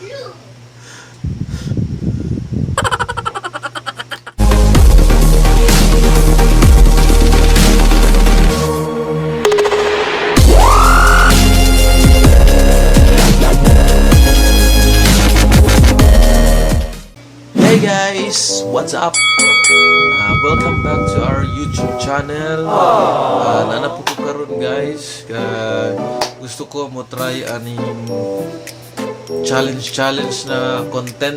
Hey guys! What's up? Welcome back to our YouTube channel. Naa na po ko karon, guys. Gusto ko mo try aning challenge challenge na content.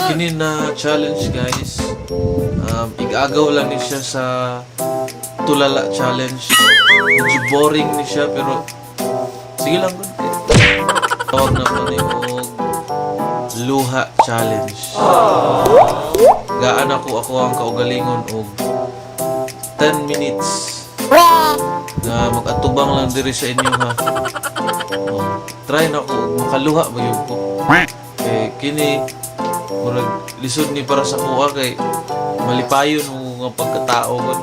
Kini na challenge, guys. Igagaw lang ni siya sa tulala challenge. Medyo boring ni siya, pero sige lang gud. Tawag na ko ni og luha challenge. Gaan ako ang kaugalingon og 10 minutes na mag-atubang lang diri sa inyo, ha. Oh, try na ko og makaluha ba gyud ko. Kay kini murag lisod ni para sa kuha kay malipayon mo nga pagkatao gud.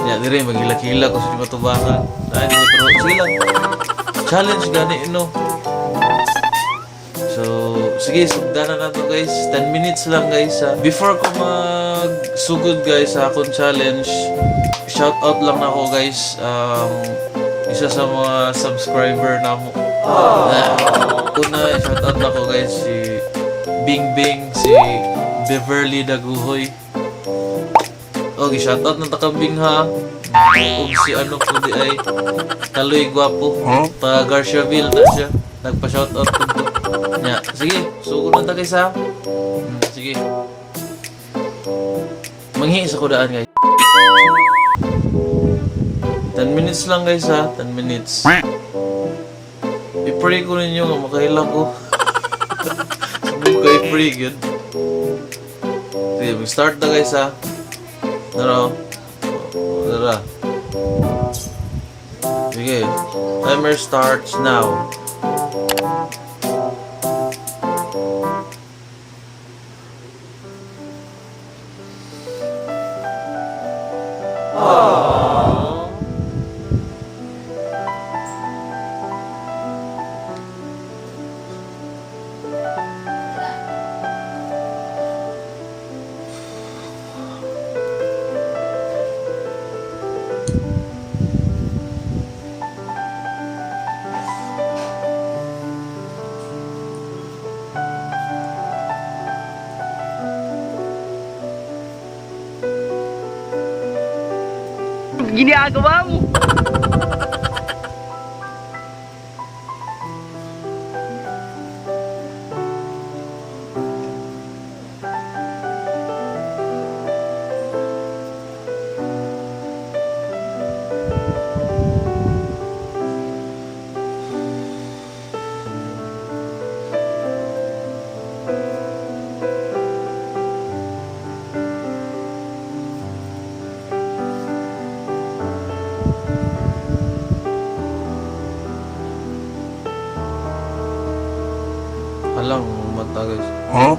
Ya diri maghilak-hilak ko sa matubangan. Ay, pero sige lang. Challenge gani, no. So, sige, sugdan na nato, guys. 10 minutes lang, guys, ha. Before ko magsugod, guys, sa akong challenge, shout out lang na ako, guys. Isa sa mga subscriber na mo. Una, shout out na ko, guys, si Bing Bing, si Beverly Daguhoy. Okay, shout out na takambing, ha. Ug si ano po di ay Kaloy Gwapo. Pa Garciaville na siya. Nagpa-shout out po to. Nya, sige, sugod na ta, guys, ha. Sige. Manghi sa kudaan, guys. 10 minutes lang, guys, ha. 10 minutes. I-pray ko ninyo nga makaila ko. Sabi ko i-pray yun. Sige, mag-start na, guys, ha. Tara. Oh, tara. Sige. Timer starts now. Ginagawa mo? Alang mata, guys. Huh?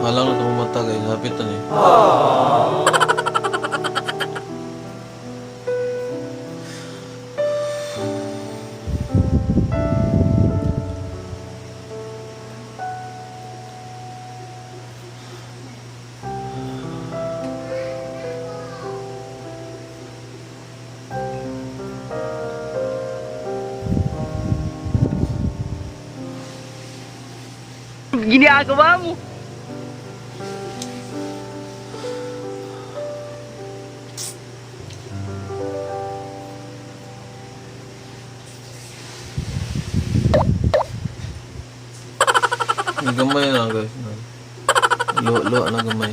Alang na mata, guys. Hapit na ni. Ginagawa mo? Gamay na, guys. Luwa-luwa na gamay.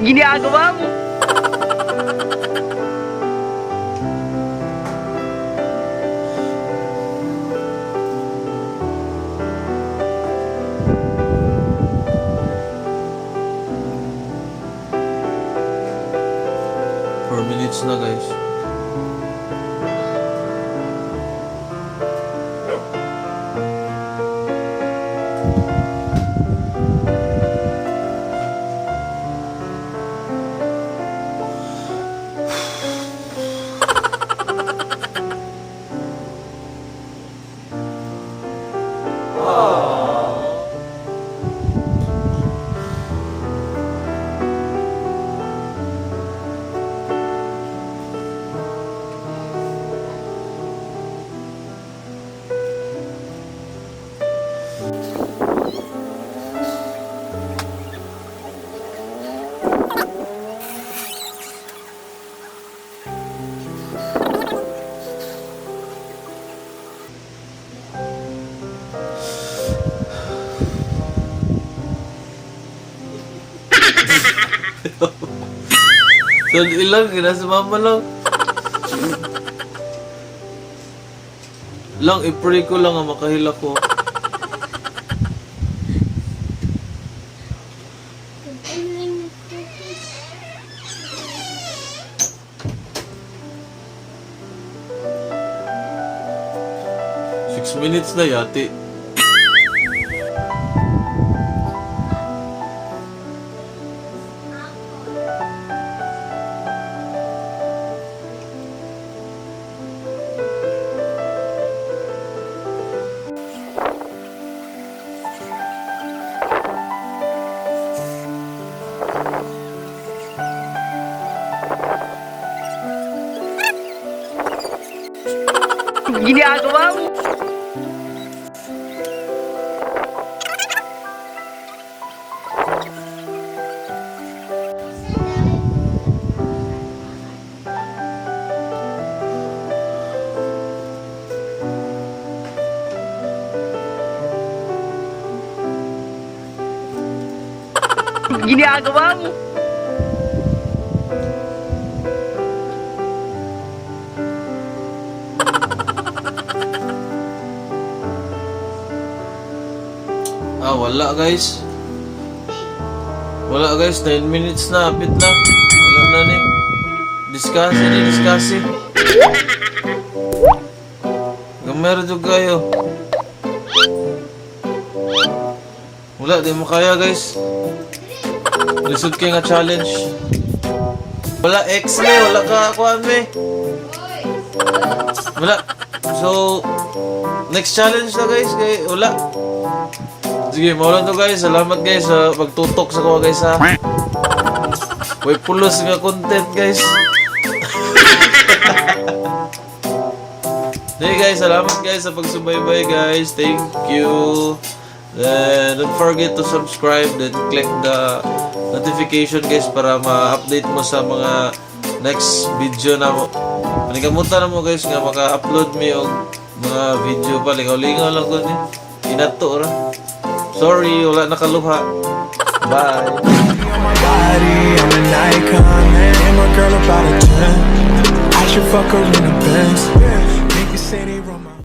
Ginagawa mo? 4 minutes na, guys. So, ilang, gina si mama lang. Lang, i-pray ko lang ang makahila ko. 6 minutes na yati. Ginagawa mo? Ginagawa mo? Ah, wala, guys. Wala, guys, 9 minutes na, apit na. Wala na ni. Discuss ni, discuss. Gamay ra jud kayo. Wala, di mo kaya, guys. Lisod kayo nga challenge. Wala ex me, wala ka kuan me. Wala. So, next challenge na, guys, kay wala. Sige, mao to, guys. Salamat, guys, sa pagtutok sa kuha, guys, ha. Way pulos nga content, guys. Hey guys, salamat, guys, sa pagsubaybay, guys. Thank you. Then don't forget to subscribe, then click the notification, guys, para ma-update mo sa mga next video namo. Paningkamutan na mo, guys, nga maka-upload mi og mga video pa. Lingaw-lingaw lang ko ni. Inato ra. Sorry, wala nakaluha. Bye. On my body, I'm an icon, man. And my girl about a 10. I should fuck her in a Benz.